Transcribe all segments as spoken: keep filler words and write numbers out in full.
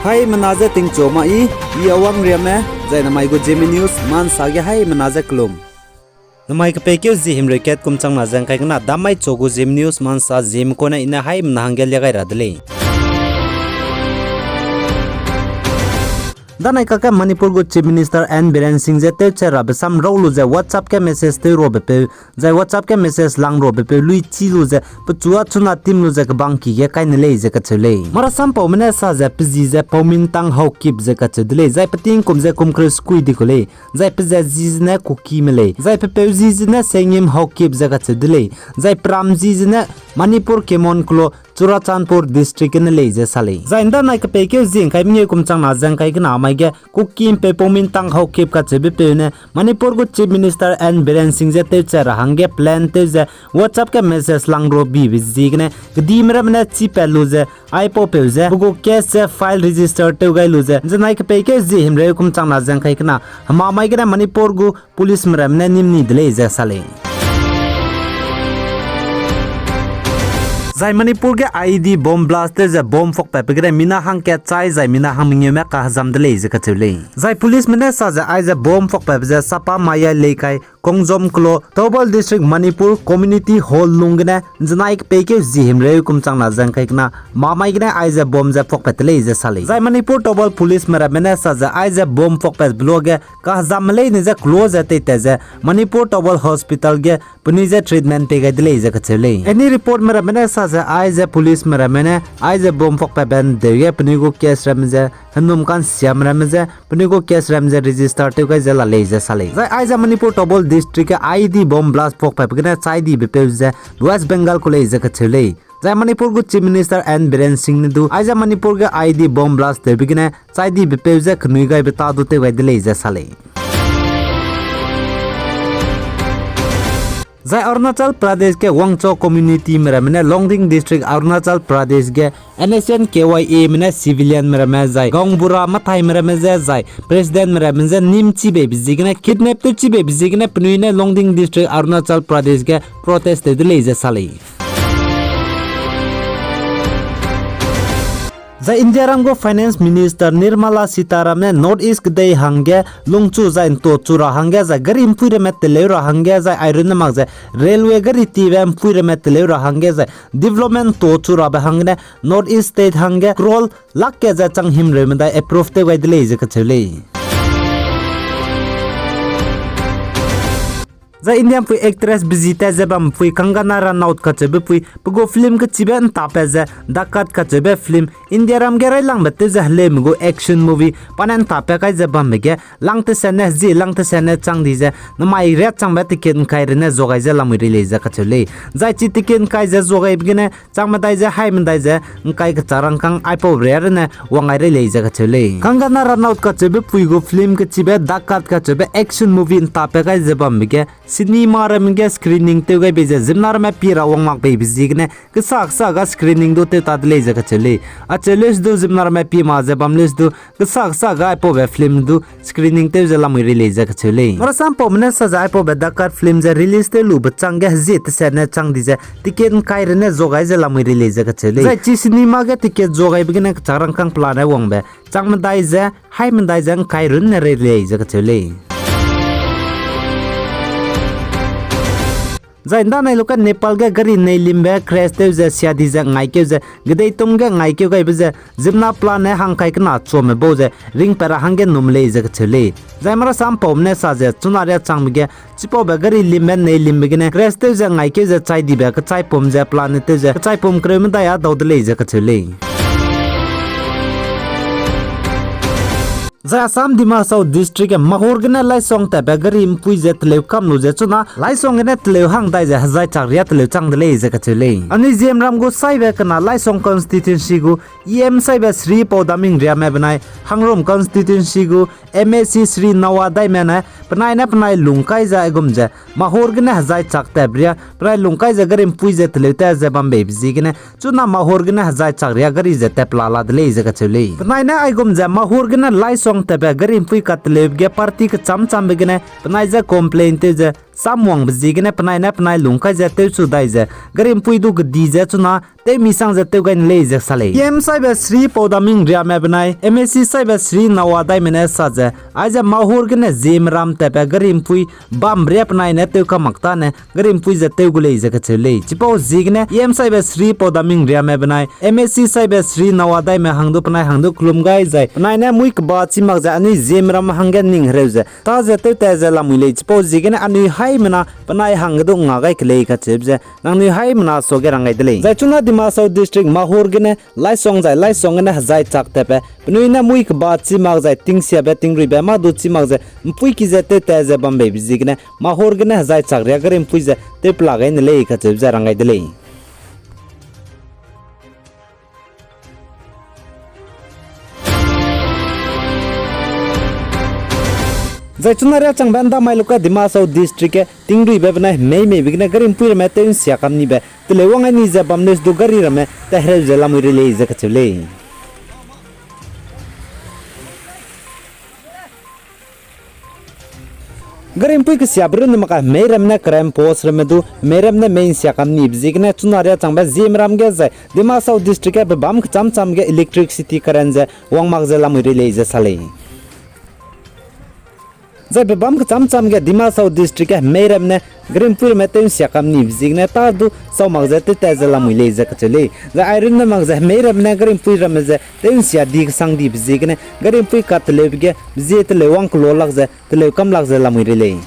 Haimena je tingchu ma i, i Awang Riame, zai namai gu Zeme News ma nsa ge haimena je kelum. Namai kepeikeu zie himreu kat kum changna ze ngkai kena damai chu gu Zeme News ma nsa zieme kune i ne haimena hangge lia gai ra de lei. Danai kakge Manipur gu Chief Minister N Biren Singh je tewche rabe sam rau lu ze WhatsApp ge message tew rabe peu, zai WhatsApp ge message lang rabe peu lui chi lu ze pechu a chuna tim lu ze kebangki ge kai ne lei ze kacheu lei. Marasam paume ne sa ze pe zi ze Paumintang Haokip ze kacheu de lei, zai pe tingkum ze kum kereu sekui di ku lei, zai pe ze zi ze ne Kukime lei, zai pe peu zi ze ne Sengim Haokip ze kacheu de lei, zai peram zi ze ne Manipur Kemon kelo Churachandpur District gene lei ze sa lei. Zai ndanai kepeikeu zie ngkai mengeu kum changna ze ngkai kena mai ge Kuki mpeu Paumintang Haokip kacheube peu ne Manipur gu Chief Minister N Biren Singh je tewche ra hangge plan tew ze WhatsApp ge message lang ro bibe ziegene kedime ramme ne chîpat lu ze aipau peu ze pe gu case ze file register tew gai lu ze nzenai kepeikeu zie himreu kum changna ze ngkai kena hema mai gene Manipur gu policeme ramme ne nîm ni de lei ze sa lei. Zai Manipur ge I E D bomb blast tew ze bomb fakpatbe gene mina hangkat chai zai mina hangmengeume kahezam de lei ze kacheu lei. Zai policeme ne sa ze aize bomb fakpatbe ze Chapa Maya Leikai Khongjom kelo Thoubal District Manipur Community Hall lung gene nzenai kepeikeu zie himreu kum changna ze ngkai kena hema mai gene aize bomb ze fakpat de lei ze sa lei. Zai Manipur Thoubal policeme ramme ne sa ze aize bomb fakpatbe luage kahezamme leine je kelo ze teitat ze Manipur Thoubal Hospital ge penui je treatment pei gai de lei ze kacheu lei. Any reportme ramme ne sa ze aize policeme ramme ne aize bomb fakpatbe ndeu ge penui gu case ramme ze henum kansiame ramme ze penui gu case ramme ze register tew gai ze la lei ze sa lei. Zai aize Manipur Thoubal District ge I E D bomb blast fakpatbe gene chai dibe peu ze West Bengal ku lei ze kacheu lei. Zai Manipur gu Chief Minister N Biren Singh ne du aize Manipur ge I E D bomb blast tewbe gene chai dibe peu ze kenui gaibe ta du tew gai de lei ze sa lei. Zai Arunachal Pradesh ge Wangcho communityme ramme ne Longding District Arunachal Pradesh ge N S C N K Y Ame ne civilianme ramme zai gaonbura mathaime ramme je zai presidentme ramme je nîm chibeibe ziegene kidnap tew chibeibe ziegene penui ne Longding District Arunachal Pradesh ge protest tew de lei ze sa lei. Zai Indiaram gu Finance Minister Nirmala Sitharaman ne North East kedei hangge lungchu zai ntuachu ra hangge zai gari mpui ramme teleu ra hangge zai airunne mak ze railway gari tibe mpui ramme teleu ra hangge zai development ntuachu rabe hanggene North East state hangge crore lak ke ze chang himreu medai approve tew gai de lei ze kacheu lei. Zai India mpui actress bezitat ze bam mpui Kangana Ranaut kacheube pui pe gu film kechibe ntapat ze Dhakat kacheube film Indiaram ge railangbe tew ze heleume gu action movie pa ne ntapat kai ze bambe ge lang teset ne hezie lang teset ne chang di ze namai riat changbe ticket ngkai rene zuagai ze lamui rei lei ze kacheu lei. Zai chi ticket ngkai ze zuagaibe gene chang medai ze hai medai ze ngkai kechak rangkâng aipau ria rene wang gai rei lei ze kacheu lei. Kangana Ranaut kacheube pui gu film kechibe Dhakat kacheube action movie ntapat kai ze bambe ge cinema ramme ge screening tew gai bei ze ziemmena ramme pie ra wang mak beibe ziegene kesa kesa ga screening du tew ta de lei ze kacheu lei. Acheu leuse du ziemmena ramme pie ma ze bam leuse du kesa kesa ga aipaube film du screening tew ze lamui rei lei ze kacheu lei. Marasam paume ne sa ze aipaube Dhakat film ze release tew lube chang ge hezie teset ne chang di ze ticket ngkai rene zuagai ze lamui rei lei ze kacheu lei. Zai chi cinema ge ticket zuagaibe gene kechak rangkâng pelane wangbe chang medai ze hai medai ze ngkai runne rei lei ze kacheu lei. Zai ndanai luka Nepal ge gari neilimbe crash tew ze sia di ze ngaikeu ze gedeitum ge ngaikeu gaibe ze ziemmena pelane hangkai kena chuame bau ze ringpat ra hangge num lei ze kacheu lei. Zai marasam paume ne sa ze chuna riat changbe ge chipaube gari limbe neilimbe gene crash tew ze ngaikeu ze chai dibe kechaipum ze pelane tew ze kechaipum kereu medai â dau de lei ze kacheu lei. Zai Assam Dima Hasao District ge Mahur gene Laisong tatbe gari mpui ze teleu kam lu ze chuna Laisong gene teleu hang dai ze hezai chak riâ teleu chang de lei ze kacheu lei. Anui Ziemram gu saibe kena Laisong constituency gu E M saibe Shri Paudaming Riame benai Hangrum constituency gu M A C Shri Nawa Daime ne penai ne penai lungkai ze aigum ze Mahur gene hezai chak tatbe riâ penai lungkai ze gari mpui ze teleu tat ze bam beibe ziegene chuna Mahur gene hezai chak riâ gari ze tat pela la de lei ze kacheu lei. Penai ne aigum ze Mahur gene Laisong tatbe gari mpui kateleube ge party kechâm châmbe gene penai ze complain tew ze samwangbe ziegene penai ne penai lung kai ze tewchu dai ze, gari ’mpui du kedi ze chuna tewmi sang ze tew gai ne lei ze sa lei. E M saibe Shri Paudaming Riame benai M A C saibe Shri Nawa Daime ne sa ze, aize Mahur gene Zeme ram tatbe gari ’mpui bam ria penai ne tew ka mak tane gari ’mpui ze tew gu lei ze kacheu lei. Chipau ziegene E M saibe Shri Paudaming Riame benai M A C saibe Shri Nawa Daime hang du penai hang du kelum gai zai penai ne mui keba chi mak ze anui Zeme ram hangge ning hereu ze ta ze tewtat ze lamui lei. Chipau ziegene anui haimena penai hangge du nga gai ke lei kacheube ze nangnui haimena suage rang gai de lei. Zai chuna Dima Hasao District Mahur gene Laisong zai Laisong gene Hezaichak tatbe penui ne mui keba chi mak zai tingsiabe tingruibe mâ du chi mak ze ’mpui ki ze tewtat ze bambeibe ziegene Mahur gene Hezaichak ria gari ’mpui ze tew pela gai ne lei kacheube ze rang gai de lei. Zai chuna riâ changbe ’ndamai luka Dima Hasao District ge tingruibe benai hemei meibe gene gari ’mpui ramme tew ’nsia kam nibe teleu wang ai ni ze bam leu du gari ramme tahereu ze lamui rei lei ze kacheu lei. Gari ’mpui kesiabe runne mak ka hemei ramme ne current post ramme du hemei ramme ne mei ’nsia kam nibe ziegene chuna riâ changbe Zeme ram ge zai Dima Hasao District ge pebâm kechâm châm ge electricity current ze wang mak ze lamui rei lei ze sa lei. Zai pebâm kechâm châm ge Dima Hasao District ge hemei ramme ne gari ’mpui ramme tew ’nsia kam nibe ziegene ta du sau mak ze tewtat ze lamui lei ze kacheu lei. Zai ai runne mak ze hemei ramme ne gari ’mpui ramme ze tew ’nsia di kesang dibe ziegene gari ’mpui kateleube ge bezie teleu wang kelo lak ze teleu kam lak ze lamui rei lei.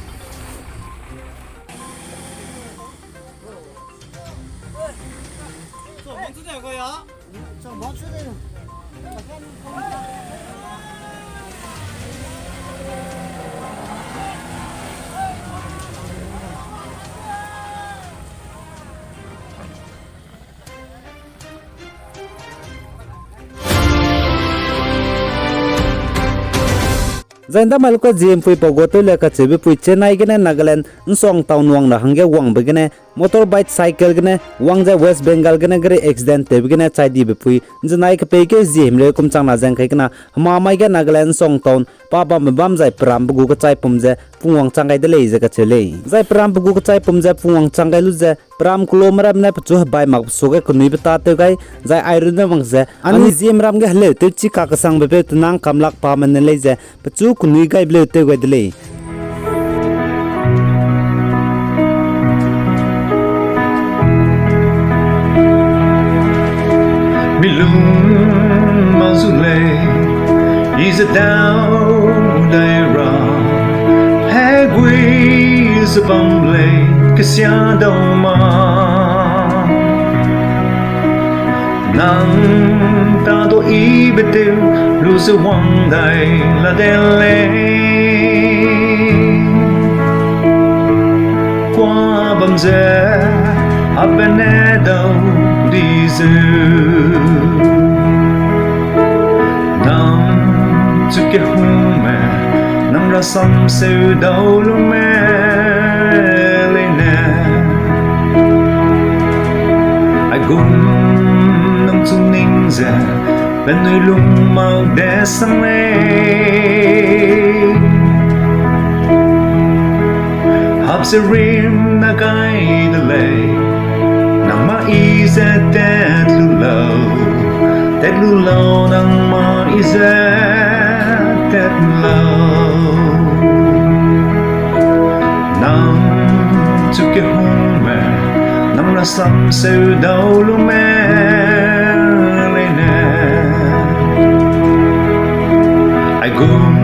Zai ’ndamai luka Zeme ’mpui pau gu tew le kacheube pui Chennai gene Nagaland ’Nsuang town wang ra hangge wangbe gene motorbike cycle gene wang ze West Bengal gene gari accident tewbe gene chai dibe pui ’nzenai kepeikeu zie himreu kum chang na ze ’ngkai kena hemamai ge Nagaland ’Nsuang town pa bambe bam zai peram pe gu kechaipum ze pungwang chang gai de lei ze kacheu lei. Zai peram pe gu kechaipum ze pungwang chang gai lu ze peram kelome ramme ne pechu hebai makbe suage kenuibe tâtew gai, zai ai runne mak ze anui Zeme ram ge heleu tewchi kakesangbe peu tenang kamlak pame ne lei ze pechu kenui gaibe leu tew gai de lei. Mi lung mak zu lei, i ze dau dai ra, hegui ze bam lei, kesia dau ma. Nang ta du yibe tew lu ze wang dai la de lei. Kuâ bam ze, abe ne dau di zeu. Nang chu kehungme, nang rasam seu dau lume leine. Aigum nang chu ning ze, penui lung mak de sang lei. Hap ze rim na gai de lei, nang mâ i ze tat lu lau, tat lu lau nang mâ i ze tat lau. Nang chu kehungme, nang rasam seu dau lume leine. Aigum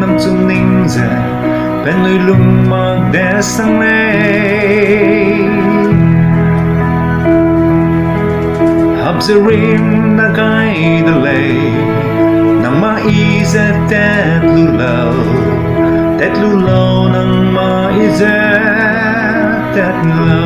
nang chu ning ze, penui lung mak de sang lei. Hap ze rim na gai de lei, nang mâ i ze tat lu lau, tat lu lau nang mâ i ze tat lau.